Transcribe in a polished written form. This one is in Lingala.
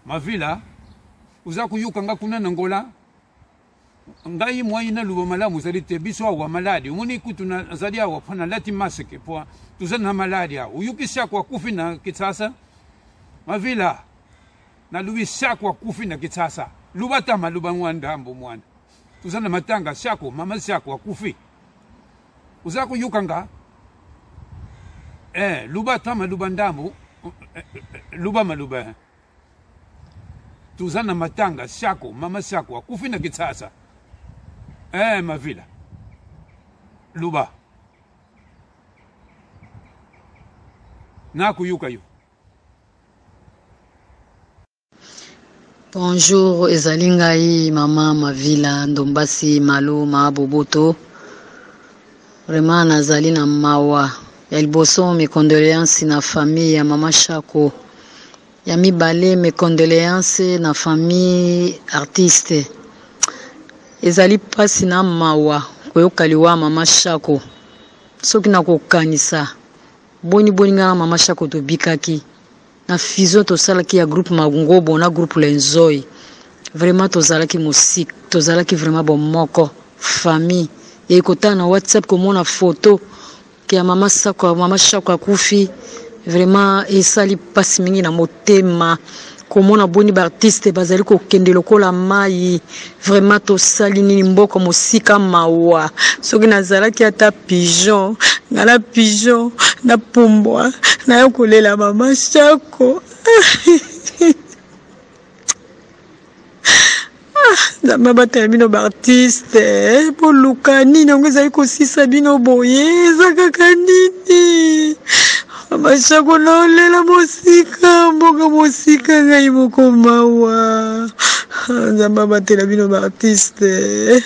Mavila, oza koyoka nga kuna na Angola? Ngai mwai naluba malamu ezali te, biso awa maladi omoni kutu nazali awa mpo nalati masque mpo toza na maladi awa. Oyoki Shako akufi na Kinshasa? Mavila, nalobi Shako akufi na Kinshasa. Luba ata maloba mwa ndambo mwana. Toza na matanga Shako, mama Shako akufi. Oza koyoka nga? Eh, luba ata maloba ndambo, eh, eh, luba maloba. Eh. Toza na matanga Shako, mama Shako akufi na Kinshasa. Eh, Mavila. Luba. Nakoyoka yo. Bonjour, ezali ngai mama Mavila Ndombasi Malu ma Boboto. Vraiment nazali na mawa. Ya liboso mes condoléances na famille ya mama Shako. Ya mibale mes condoléances na famille artiste. Ezali pasi na mawa koyoka liwa mama Shako. Soki nakokanisa boni boni ngai na mama Shako tobikaki. Na fusion tosalaki ya groupe Mangobo na groupe Lenzoi, vraiment tozalaki mosik, tozalaki vraiment bomoko famille. Eye kotala na WhatsApp komona photo ya mama Sako, mama Shako akufi, vraiment esali pasi mingi na motema komona boni ba artiste bazali kokende lokola mayi. Vraiment tosali nini mboka mosika mawa. Soki nazalaki ata pigeon, nga na pigeon na pumbwa nayo kolela mama Shako. Nzambe abatela bino ba artiste, boluka nini yango ezali kosisa bino boye, eza kaka nini? Mama Shako naolela mosika, mboka mosika, ngai moko mawa. Nzambe abatela bino ba artiste.